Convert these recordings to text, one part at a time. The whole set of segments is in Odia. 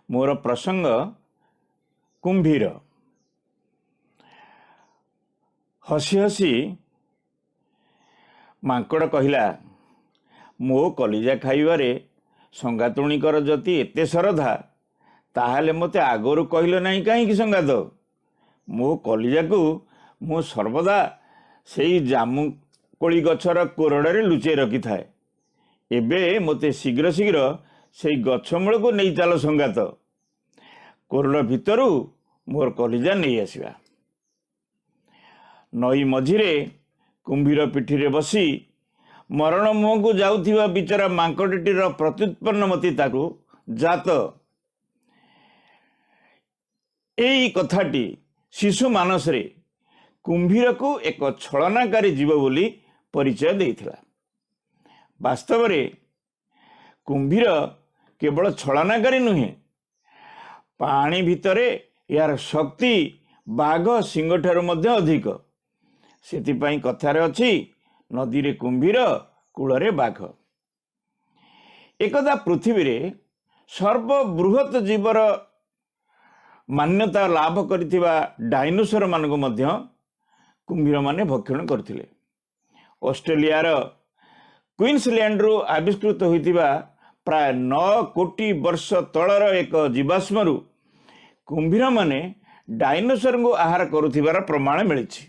ମୋର ପ୍ରସଙ୍ଗ କୁମ୍ଭୀର। ହସି ହସି ମାଙ୍କଡ଼ କହିଲା, ମୋ କଲିଜା ଖାଇବାରେ ସଙ୍ଗାତୁଣୀଙ୍କର ଯଦି ଏତେ ଶରଧା, ତାହେଲେ ମୋତେ ଆଗରୁ କହିଲ ନାହିଁ କାହିଁକି ସଙ୍ଗାତ? ମୋ କଲିଜାକୁ ମୁଁ ସର୍ବଦା ସେଇ ଜାମୁକୋଳି ଗଛର କୋରଡ଼ରେ ଲୁଚେଇ ରଖିଥାଏ। ଏବେ ମୋତେ ଶୀଘ୍ର ଶୀଘ୍ର ସେଇ ଗଛ ମୂଳକୁ ନେଇ ଚାଲ ସଙ୍ଗାତ, କୋରଡ଼ ଭିତରୁ ମୋର କଲିଜା ନେଇ ଆସିବା। ନଈ ମଝିରେ କୁମ୍ଭୀର ପିଠିରେ ବସି ମରଣ ମୁହଁକୁ ଯାଉଥିବା ବିଚରା ମାଙ୍କଡ଼ଟିର ପ୍ରତ୍ୟୁତ୍ପନ୍ନମତି ତାକୁ ଜାତ। ଏଇ କଥାଟି ଶିଶୁ ମାନସରେ କୁମ୍ଭୀରକୁ ଏକ ଛଳନାକାରୀ ଜୀବ ବୋଲି ପରିଚୟ ଦେଇଥିଲା। ବାସ୍ତବରେ କୁମ୍ଭୀର କେବଳ ଛଳନାକାରୀ ନୁହେଁ, ପାଣି ଭିତରେ ଏହାର ଶକ୍ତି ବାଘ ସିଂହଠାରୁ ମଧ୍ୟ ଅଧିକ। ସେଥିପାଇଁ କଥାରେ ଅଛି, ନଦୀରେ କୁମ୍ଭୀର, କୂଳରେ ବାଘ। ଏକଦା ପୃଥିବୀରେ ସର୍ବବୃହତ ଜୀବର ମାନ୍ୟତା ଲାଭ କରିଥିବା ଡାଇନୋସରମାନଙ୍କୁ ମଧ୍ୟ କୁମ୍ଭୀରମାନେ ଭକ୍ଷଣ କରୁଥିଲେ। ଅଷ୍ଟ୍ରେଲିଆର କୁଇନ୍ସଲ୍ୟାଣ୍ଡରୁ ଆବିଷ୍କୃତ ହୋଇଥିବା ପ୍ରାୟ 9 କୋଟି ବର୍ଷ ତଳର ଏକ ଜୀବାଶ୍ମରୁ କୁମ୍ଭୀରମାନେ ଡାଇନୋସରଙ୍କୁ ଆହାର କରୁଥିବାର ପ୍ରମାଣ ମିଳିଛି।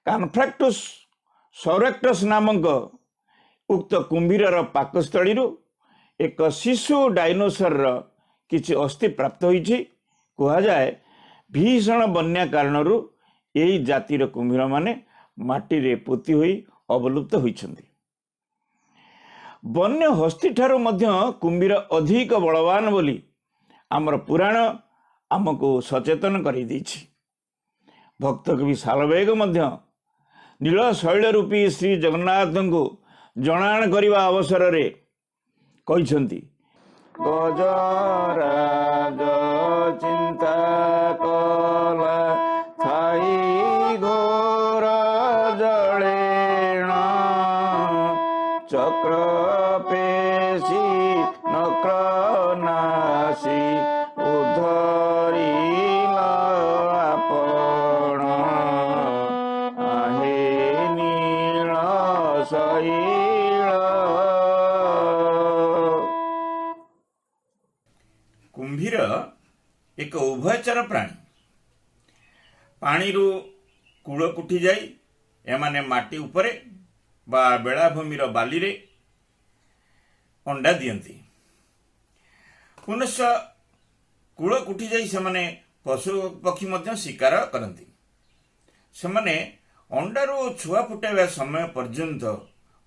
କାନଫ୍ରାକ୍ଟସ୍ ସୌରାକ୍ଟସ୍ ନାମକ ଉକ୍ତ କୁମ୍ଭୀରର ପାକସ୍ଥଳୀରୁ ଏକ ଶିଶୁ ଡାଇନୋସରର କିଛି ଅସ୍ଥି ପ୍ରାପ୍ତ ହୋଇଛି। କୁହାଯାଏ, ଭୀଷଣ ବନ୍ୟା କାରଣରୁ ଏହି ଜାତିର କୁମ୍ଭୀରମାନେ ମାଟିରେ ପୋତି ହୋଇ ଅବଲୁପ୍ତ ହୋଇଛନ୍ତି। ବନ୍ୟ ହସ୍ତୀଠାରୁ ମଧ୍ୟ କୁମ୍ଭୀର ଅଧିକ ବଳବାନ ବୋଲି ଆମର ପୁରାଣ ଆମକୁ ସଚେତନ କରିଦେଇଛି। ଭକ୍ତକବି ସାଲବେଗ ମଧ୍ୟ ନୀଳ ଶୈଳ ରୂପୀ ଶ୍ରୀ ଜଗନ୍ନାଥଙ୍କୁ ଜଣାଣ କରିବା ଅବସରରେ କହିଛନ୍ତି, ଗଜରାଜ ଚିନ୍ତା କଲା ଥାଇ ଘୋର ଜଳେଣ, ଚକ୍ର ପେଶି ନକ୍ର ନାସି ଉଦ୍ଧରିଲ ଆପଣ, ଆହେ ନୀଳ ଶୈଳ। କୁମ୍ଭୀର ଏକ ଉଭୟଚର ପ୍ରାଣୀ। ପାଣିରୁ କୂଳକୁ ଉଠି ଯାଇ ଏମାନେ ମାଟି ଉପରେ ବା ବେଳାଭୂମିର ବାଲିରେ ଅଣ୍ଡା ଦିଅନ୍ତି। ପୁନଶ୍ଚ କୂଳକୁ ଉଠି ଯାଇ ସେମାନେ ପଶୁ ପକ୍ଷୀ ମଧ୍ୟ ଶିକାର କରନ୍ତି। ସେମାନେ ଅଣ୍ଡାରୁ ଛୁଆ ଫୁଟାଇବା ସମୟ ପର୍ଯ୍ୟନ୍ତ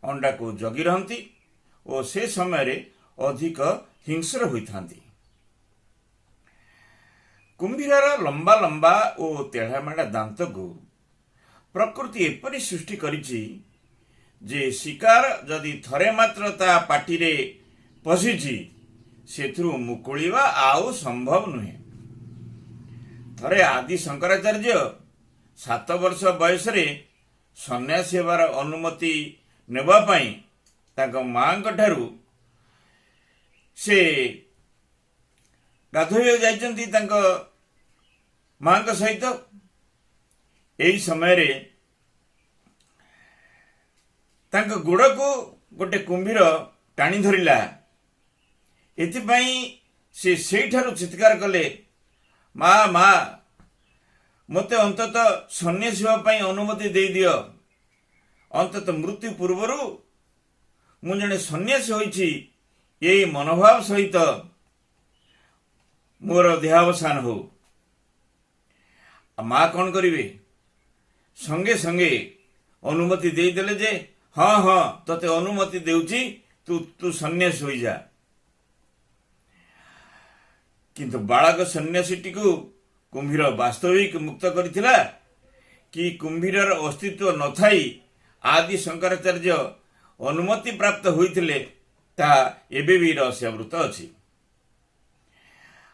ଅଣ୍ଡାକୁ ଜଗି ରହନ୍ତି ଓ ସେ ସମୟରେ ଅଧିକ ହିଂସ୍ର ହୋଇଥାନ୍ତି। କୁମ୍ଭୀରର ଲମ୍ବା ଲମ୍ବା ଓ ତେଢ଼ାମେଢ଼ା ଦାନ୍ତକୁ ପ୍ରକୃତି ଏପରି ସୃଷ୍ଟି କରିଛି ଯେ ଶିକାର ଯଦି ଥରେ ମାତ୍ର ତା ପାଟିରେ ପଶିଛି, ସେଥିରୁ ମୁକୁଳିବା ଆଉ ସମ୍ଭବ ନୁହେଁ। ଥରେ ଆଦି ଶଙ୍କରାଚାର୍ଯ୍ୟ 7 ବର୍ଷ ବୟସରେ ସନ୍ନ୍ୟାସୀ ହେବାର ଅନୁମତି ନେବା ପାଇଁ ତାଙ୍କ ମାଙ୍କ ଠାରୁ ସେ ଗାଧୋଇବାକୁ ଯାଇଛନ୍ତି ତାଙ୍କ ମାଙ୍କ ସହିତ। ଏହି ସମୟରେ ତାଙ୍କ ଗୋଡ଼କୁ ଗୋଟେ କୁମ୍ଭୀର ଟାଣି ଧରିଲା। ଏଥିପାଇଁ ସେ ସେଇଠାରୁ ଚିତ୍କାର କଲେ, ମା ମା, ମୋତେ ଅନ୍ତତଃ ସନ୍ନ୍ୟାସୀ ହେବା ପାଇଁ ଅନୁମତି ଦେଇଦିଅ। ଅନ୍ତତଃ ମୃତ୍ୟୁ ପୂର୍ବରୁ ମୁଁ ଜଣେ ସନ୍ନ୍ୟାସୀ ହୋଇଛି, ଏଇ ମନୋଭାବ ସହିତ ମୋର ଦେହାବସାନ ହଉ। ଆଉ ମା କଣ କରିବେ, ସଙ୍ଗେ ସଙ୍ଗେ ଅନୁମତି ଦେଇଦେଲେ ଯେ ହଁ ହଁ, ତତେ ଅନୁମତି ଦେଉଛି, ତୁ ସନ୍ନ୍ୟାସୀ ହୋଇଯା। କିନ୍ତୁ ବାଳକ ସନ୍ନ୍ୟାସୀଟିକୁ କୁମ୍ଭୀର ବାସ୍ତବିକ ମୁକ୍ତ କରିଥିଲା କି କୁମ୍ଭୀରର ଅସ୍ତିତ୍ୱ ନଥାଇ ଆଦି ଶଙ୍କରାଚାର୍ଯ୍ୟ ଅନୁମତି ପ୍ରାପ୍ତ ହୋଇଥିଲେ, ତାହା ଏବେ ବି ରହସ୍ୟାବୃତ ଅଛି।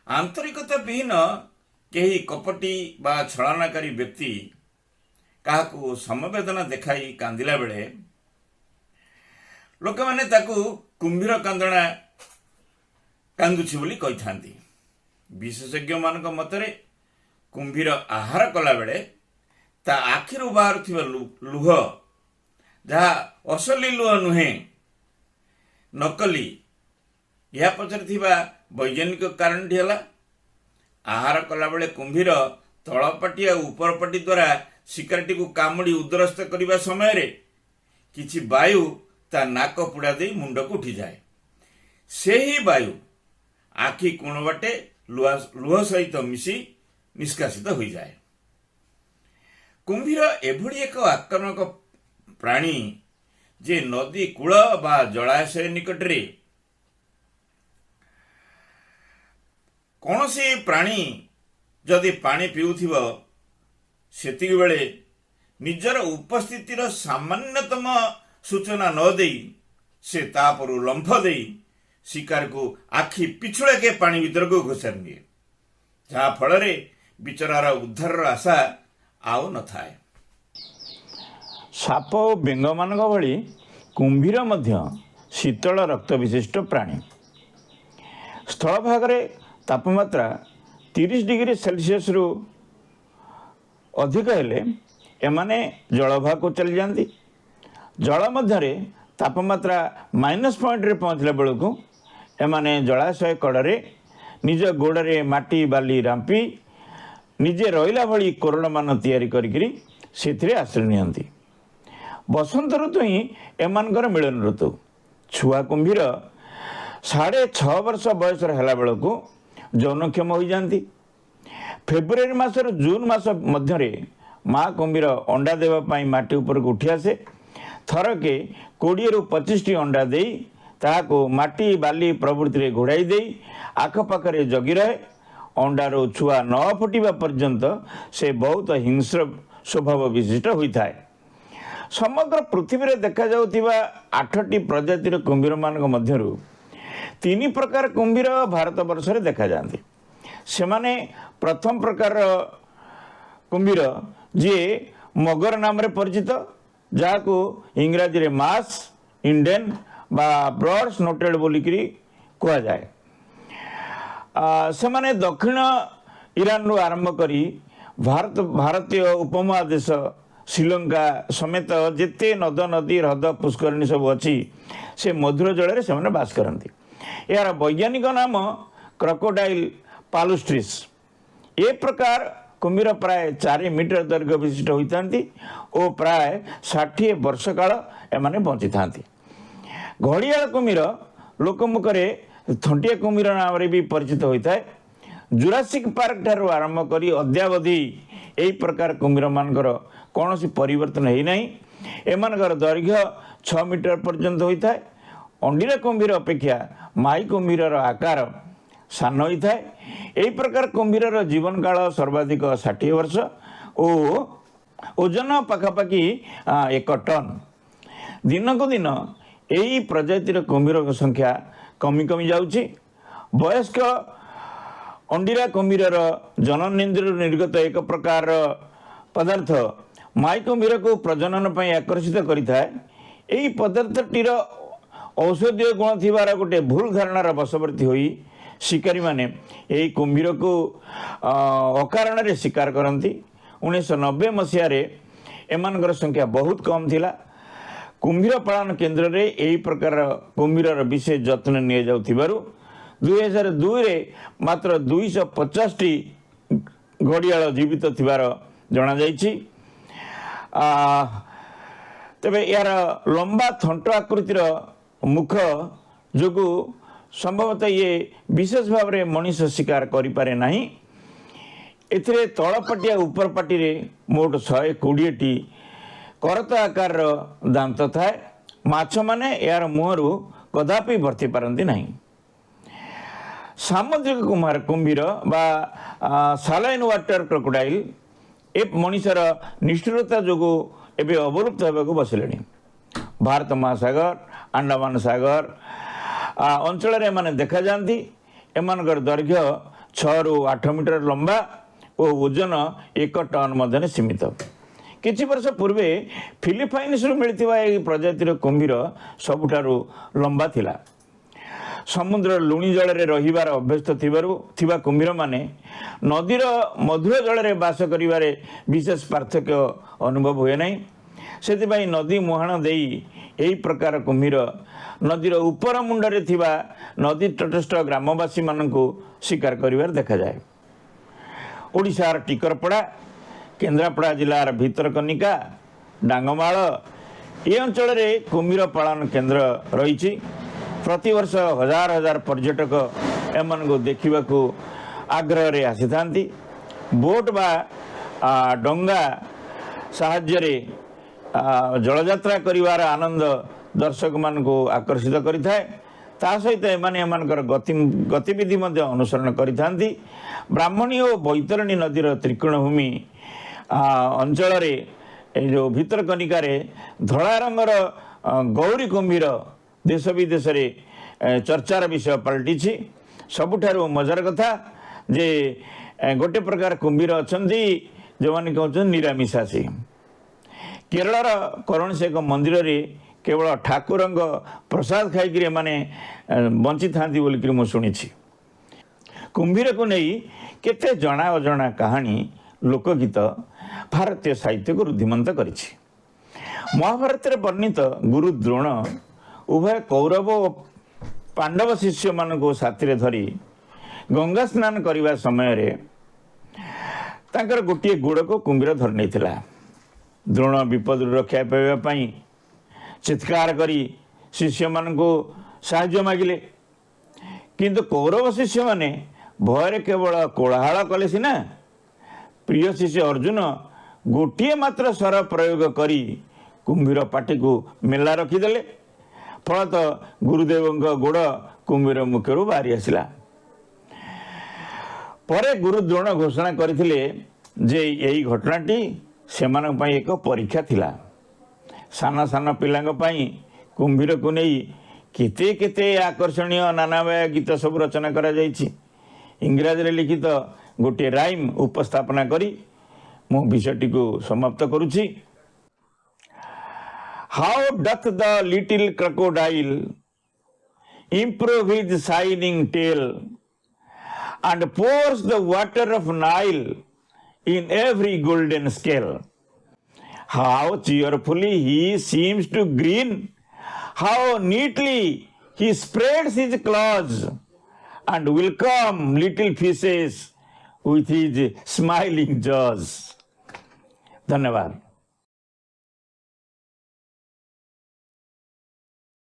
ଆନ୍ତରିକତା ବିହୀନ କେହି କପଟି ବା ଛଳନାକାରୀ ବ୍ୟକ୍ତି କାହାକୁ ସମବେଦନା ଦେଖାଇ କାନ୍ଦିଲା ବେଳେ ଲୋକମାନେ ତାକୁ କୁମ୍ଭୀର କାନ୍ଦଣା କାନ୍ଦୁଛି ବୋଲି କହିଥାନ୍ତି। ବିଶେଷଜ୍ଞମାନଙ୍କ ମତରେ କୁମ୍ଭୀର ଆହାର କଲାବେଳେ ତା ଆଖିରୁ ବାହାରୁଥିବା ଲୁହ, ଯାହା ଅସଲି ଲୁହ ନୁହେଁ, ନକଲି। ଏହା ପଛରେ ଥିବା ବୈଜ୍ଞାନିକ କାରଣଟି ହେଲା, ଆହାର କଲାବେଳେ କୁମ୍ଭୀର ତଳପାଟି ଆଉ ଉପର ପାଟି ଦ୍ୱାରା ଶିକାରଟିକୁ କାମୁଡ଼ି ଉଦରସ୍ଥ କରିବା ସମୟରେ କିଛି ବାୟୁ ତା ନାକ ପୁଡ଼ା ଦେଇ ମୁଣ୍ଡକୁ ଉଠିଯାଏ। ସେହି ବାୟୁ ଆଖି କୋଣ ବାଟେ ଲୁହ ସହିତ ମିଶି ନିଷ୍କାସିତ ହୋଇଯାଏ। କୁମ୍ଭୀର ଏଭଳି ଏକ ଆକ୍ରମକ ପ୍ରାଣୀ ଯେ ନଦୀ କୂଳ ବା ଜଳାଶୟ ନିକଟରେ କୌଣସି ପ୍ରାଣୀ ଯଦି ପାଣି ପିଉଥିବ, ସେତିକି ବେଳେ ନିଜର ଉପସ୍ଥିତିର ସାମାନ୍ୟତମ ସୂଚନା ନ ଦେଇ ସେ ତାପରୁ ଲମ୍ଫ ଦେଇ ଶିକାରକୁ ଆଖି ପିଛୁଳାକେ ପାଣି ଭିତରକୁ ଘୋଷାରି ନିଏ, ଯାହା ଫଳରେ ବିଚରାର ଉଦ୍ଧାରର ଆଶା ଆଉ ନଥାଏ। ସାପ ଓ ବେଙ୍ଗମାନଙ୍କ ଭଳି କୁମ୍ଭୀର ମଧ୍ୟ ଶୀତଳ ରକ୍ତ ବିଶିଷ୍ଟ ପ୍ରାଣୀ। ସ୍ଥଳଭାଗରେ ତାପମାତ୍ରା 30 ଡିଗ୍ରୀ ସେଲସିୟସରୁ ଅଧିକ ହେଲେ ଏମାନେ ଜଳଭାଗକୁ ଚାଲିଯାଆନ୍ତି। ଜଳ ମଧ୍ୟରେ ତାପମାତ୍ରା ମାଇନସ୍ ପଏଣ୍ଟରେ ପହଞ୍ଚିଲା ବେଳକୁ ଏମାନେ ଜଳାଶୟ କଡ଼ରେ ନିଜ ଗୋଡ଼ରେ ମାଟି ବାଲି ରାମ୍ପି ନିଜେ ରହିଲା ଭଳି କୋରଡ଼ମାନ ତିଆରି କରିକିରି ସେଥିରେ ଆଶ୍ରୟ ନିଅନ୍ତି। ବସନ୍ତ ଋତୁ ହିଁ ଏମାନଙ୍କର ମିଳନ ଋତୁ। ଛୁଆ କୁମ୍ଭୀର 6.5 ବର୍ଷ ବୟସର ହେଲା ବେଳକୁ ଯୌନକ୍ଷମ ହୋଇଯାଆନ୍ତି। ଫେବୃଆରୀ ମାସରୁ ଜୁନ୍ ମାସ ମଧ୍ୟରେ ମା କୁମ୍ଭୀର ଅଣ୍ଡା ଦେବା ପାଇଁ ମାଟି ଉପରକୁ ଉଠି ଆସେ। ଥରକେ 20ରୁ 25ଟି ଅଣ୍ଡା ଦେଇ ତାହାକୁ ମାଟି ବାଲି ପ୍ରଭୃତିରେ ଘୋଡ଼ାଇ ଦେଇ ଆଖପାଖରେ ଜଗି ରହେ। ଅଣ୍ଡାରୁ ଛୁଆ ନ ଫୁଟିବା ପର୍ଯ୍ୟନ୍ତ ସେ ବହୁତ ହିଂସ୍ର ସ୍ୱଭାବ ବିଶିଷ୍ଟ ହୋଇଥାଏ। ସମଗ୍ର ପୃଥିବୀରେ ଦେଖାଯାଉଥିବା 8ଟି ପ୍ରଜାତିର କୁମ୍ଭୀରମାନଙ୍କ ମଧ୍ୟରୁ 3 ପ୍ରକାର କୁମ୍ଭୀର ଭାରତ ବର୍ଷରେ ଦେଖାଯାଆନ୍ତି। ସେମାନେ ପ୍ରଥମ ପ୍ରକାରର କୁମ୍ଭୀର, ଯିଏ ମଗର ନାମରେ ପରିଚିତ, ଯାହାକୁ ଇଂରାଜୀରେ ମାସ୍ ଇଣ୍ଡେନ୍ ବା ବ୍ରଡ୍ ସ୍ନୋଟେଡ୍ ବୋଲିକିରି କୁହାଯାଏ। ସେମାନେ ଦକ୍ଷିଣ ଇରାନରୁ ଆରମ୍ଭ କରି ଭାରତୀୟ ଉପମହାଦେଶ, ଶ୍ରୀଲଙ୍କା ସମେତ ଯେତେ ନଦ ନଦୀ ହ୍ରଦ ପୁଷ୍କରିଣୀ ସବୁ ଅଛି, ସେ ମଧୁର ଜଳରେ ସେମାନେ ବାସ କରନ୍ତି। ଏହାର ବୈଜ୍ଞାନିକ ନାମ କ୍ରକୋଡାଇଲ୍ ପାଲୁଷ୍ଟ୍ରିସ୍। ଏ ପ୍ରକାର କୁମ୍ଭୀର ପ୍ରାୟ 4 ମିଟର ଦୈର୍ଘ୍ୟ ବିଶିଷ୍ଟ ହୋଇଥାନ୍ତି ଓ ପ୍ରାୟ 60 ବର୍ଷ କାଳ ଏମାନେ ବଞ୍ଚିଥାନ୍ତି। ଘଡ଼ିଆଳ କୁମ୍ଭୀର ଲୋକମୁଖରେ ଥଣ୍ଟିଆ କୁମ୍ଭୀର ନାମରେ ବି ପରିଚିତ ହୋଇଥାଏ। ଜୁରାସିକ୍ ପାର୍କ ଠାରୁ ଆରମ୍ଭ କରି ଅଦ୍ୟାବଧି ଏହି ପ୍ରକାର କୁମ୍ଭୀରମାନଙ୍କର କୌଣସି ପରିବର୍ତ୍ତନ ହୋଇନାହିଁ। ଏମାନଙ୍କର ଦୈର୍ଘ୍ୟ 6 ମିଟର ପର୍ଯ୍ୟନ୍ତ ହୋଇଥାଏ। ଅଣ୍ଡିରା କୁମ୍ଭୀର ଅପେକ୍ଷା ମାଇ କୁମ୍ଭୀରର ଆକାର ସାନ ହୋଇଥାଏ। ଏହି ପ୍ରକାର କୁମ୍ଭୀରର ଜୀବନକାଳ ସର୍ବାଧିକ 60 ବର୍ଷ ଓ ଓଜନ ପାଖାପାଖି 1 ଟନ୍। ଦିନକୁ ଦିନ ଏହି ପ୍ରଜାତିର କୁମ୍ଭୀରଙ୍କ ସଂଖ୍ୟା କମି କମି ଯାଉଛି। ବୟସ୍କ ଅଣ୍ଡିରା କୁମ୍ଭୀରର ଜନନେନ୍ଦ୍ରିୟରୁ ନିର୍ଗତ ଏକ ପ୍ରକାରର ପଦାର୍ଥ ମାଇ କୁମ୍ଭୀରକୁ ପ୍ରଜନନ ପାଇଁ ଆକର୍ଷିତ କରିଥାଏ। ଏହି ପଦାର୍ଥଟିର ଔଷଧୀୟ ଗୁଣ ଥିବାର ଗୋଟେ ଭୁଲ ଧାରଣାର ବଶବର୍ତ୍ତୀ ହୋଇ ଶିକାରୀମାନେ ଏହି କୁମ୍ଭୀରକୁ ଅକାରଣରେ ଶିକାର କରନ୍ତି। 1990 ମସିହାରେ ଏମାନଙ୍କର ସଂଖ୍ୟା ବହୁତ କମ୍ ଥିଲା। କୁମ୍ଭୀର ପାଳନ କେନ୍ଦ୍ରରେ ଏହି ପ୍ରକାର କୁମ୍ଭୀରର ବିଶେଷ ଯତ୍ନ ନିଆଯାଉଥିବାରୁ 2002ରେ ମାତ୍ର 250ଟି ଘଡ଼ିଆଳ ଜୀବିତ ଥିବାର ଜଣାଯାଇଛି। ତେବେ ଏହାର ଲମ୍ବା ଥଣ୍ଟ ଆକୃତିର ମୁଖ ଯୋଗୁଁ ସମ୍ଭବତଃ ଇଏ ବିଶେଷ ଭାବରେ ମଣିଷ ଶିକାର କରିପାରେ ନାହିଁ। ଏଥିରେ ତଳପାଟି ଆଉ ଉପର ପାଟିରେ ମୋଟ 120ଟି କରତ ଆକାରର ଦାନ୍ତ ଥାଏ। ମାଛମାନେ ଏହାର ମୁହଁରୁ କଦାପି ବର୍ତ୍ତି ପାରନ୍ତି ନାହିଁ। ସାମୁଦ୍ରିକ କୁମ୍ଭୀର ବା ସାଲାଇନ୍ ୱାଟର କ୍ରୋକୋଡାଇଲ୍ ଏ ମଣିଷର ନିଷ୍ଠୁରତା ଯୋଗୁଁ ଏବେ ଅବଲୁପ୍ତ ହେବାକୁ ବସିଲେଣି। ଭାରତ ମହାସାଗର, ଆଣ୍ଡାମାନ ସାଗର ଅଞ୍ଚଳରେ ଏମାନେ ଦେଖାଯାଆନ୍ତି। ଏମାନଙ୍କର ଦୈର୍ଘ୍ୟ 6ରୁ 8 ମିଟର ଲମ୍ବା ଓ ଓଜନ 1 ଟନ୍ ମଧ୍ୟରେ ସୀମିତ। କିଛି ବର୍ଷ ପୂର୍ବେ ଫିଲିପାଇନ୍ସରୁ ମିଳିଥିବା ଏହି ପ୍ରଜାତିର କୁମ୍ଭୀର ସବୁଠାରୁ ଲମ୍ବା ଥିଲା। ସମୁଦ୍ର ଲୁଣି ଜଳରେ ରହିବାର ଅଭ୍ୟସ୍ତ ଥିବା କୁମ୍ଭୀରମାନେ ନଦୀର ମଧୁର ଜଳରେ ବାସ କରିବାରେ ବିଶେଷ ପାର୍ଥକ୍ୟ ଅନୁଭବ ହୁଏ ନାହିଁ। ସେଥିପାଇଁ ନଦୀ ମୁହାଣ ଦେଇ ଏହି ପ୍ରକାର କୁମ୍ଭୀର ନଦୀର ଉପର ମୁଣ୍ଡରେ ଥିବା ନଦୀ ତଟସ୍ଥ ଗ୍ରାମବାସୀମାନଙ୍କୁ ଶିକାର କରିବାର ଦେଖାଯାଏ। ଓଡ଼ିଶାର ଟିକରପଡ଼ା, କେନ୍ଦ୍ରାପଡ଼ା ଜିଲ୍ଲାର ଭିତରକନିକା, ଡାଙ୍ଗମାଳ ଏ ଅଞ୍ଚଳରେ କୁମ୍ଭୀର ପାଳନ କେନ୍ଦ୍ର ରହିଛି। ପ୍ରତିବର୍ଷ ହଜାର ହଜାର ପର୍ଯ୍ୟଟକ ଏମାନଙ୍କୁ ଦେଖିବାକୁ ଆଗ୍ରହରେ ଆସିଥାନ୍ତି। ବୋଟ୍ ବା ଡଙ୍ଗା ସାହାଯ୍ୟରେ ଜଳଯାତ୍ରା କରିବାର ଆନନ୍ଦ ଦର୍ଶକମାନଙ୍କୁ ଆକର୍ଷିତ କରିଥାଏ। ତା ସହିତ ଏମାନେ ଏମାନଙ୍କର ଗତିବିଧି ମଧ୍ୟ ଅନୁସରଣ କରିଥାନ୍ତି। ବ୍ରାହ୍ମଣୀ ଓ ବୈତରଣୀ ନଦୀର ତ୍ରିକୋଣଭୂମି ଅଞ୍ଚଳରେ, ଏଇ ଯେଉଁ ଭିତରକନିକାରେ ଧଳା ରଙ୍ଗର ଗୌରୀ କୁମ୍ଭୀର ଦେଶ ବିଦେଶରେ ଚର୍ଚ୍ଚାର ବିଷୟ ପାଲଟିଛି। ସବୁଠାରୁ ମଜାର କଥା ଯେ ଗୋଟେ ପ୍ରକାର କୁମ୍ଭୀର ଅଛନ୍ତି, ଯେଉଁମାନେ କହୁଛନ୍ତି ନିରାମିଷାସୀ। କେରଳର କୌଣସି ଏକ ମନ୍ଦିରରେ କେବଳ ଠାକୁରଙ୍କ ପ୍ରସାଦ ଖାଇକିରି ଏମାନେ ବଞ୍ଚିଥାନ୍ତି ବୋଲିକିରି ମୁଁ ଶୁଣିଛି। କୁମ୍ଭୀରକୁ ନେଇ କେତେ ଜଣା ଅଜଣା କାହାଣୀ, ଲୋକଗୀତ ଭାରତୀୟ ସାହିତ୍ୟକୁ ରୁଦ୍ଧିମନ୍ତ କରିଛି। ମହାଭାରତରେ ବର୍ଣ୍ଣିତ ଗୁରୁ ଦ୍ରୋଣ ଉଭୟ କୌରବ ଓ ପାଣ୍ଡବ ଶିଷ୍ୟମାନଙ୍କୁ ସାଥିରେ ଧରି ଗଙ୍ଗା ସ୍ନାନ କରିବା ସମୟରେ ତାଙ୍କର ଗୋଟିଏ ଗୋଡ଼କୁ କୁମ୍ଭୀର ଧରି ନେଇଥିଲା। ଦ୍ରୋଣ ବିପଦରୁ ରକ୍ଷା ପାଇବା ପାଇଁ ଚିତ୍କାର କରି ଶିଷ୍ୟମାନଙ୍କୁ ସାହାଯ୍ୟ ମାଗିଲେ। କିନ୍ତୁ କୌରବ ଶିଷ୍ୟମାନେ ଭୟରେ କେବଳ କୋଳାହଳ କଲେ ସିନା, ପ୍ରିୟ ଶିଷ୍ୟ ଅର୍ଜୁନ ଗୋଟିଏ ମାତ୍ର ଶର ପ୍ରୟୋଗ କରି କୁମ୍ଭୀର ପାଟିକୁ ମେଲା ରଖିଦେଲେ। ଫଳତଃ ଗୁରୁଦେବଙ୍କ ଗୋଡ଼ କୁମ୍ଭୀର ମୁଖରୁ ବାହାରି ଆସିଲା। ପରେ ଗୁରୁ ଦ୍ରୋଣ ଘୋଷଣା କରିଥିଲେ ଯେ ଏହି ଘଟଣାଟି ସେମାନଙ୍କ ପାଇଁ ଏକ ପରୀକ୍ଷା ଥିଲା। ସାନ ସାନ ପିଲାଙ୍କ ପାଇଁ କୁମ୍ଭୀରକୁ ନେଇ କେତେ କେତେ ଆକର୍ଷଣୀୟ ନାନାବାୟା ଗୀତ ସବୁ ରଚନା କରାଯାଇଛି। ଇଂରାଜୀରେ ଲିଖିତ ଗୋଟିଏ ରାଇମ୍ ଉପସ୍ଥାପନା କରି ମୁଁ ବିଷୟଟିକୁ ସମାପ୍ତ କରୁଛି। How doth the little crocodile improve his shining tail and pours the water of Nile in every golden scale. How cheerfully he seems to grin, how neatly he spreads his claws and welcome little fishes with his smiling jaws. ଧନ୍ୟବାଦ।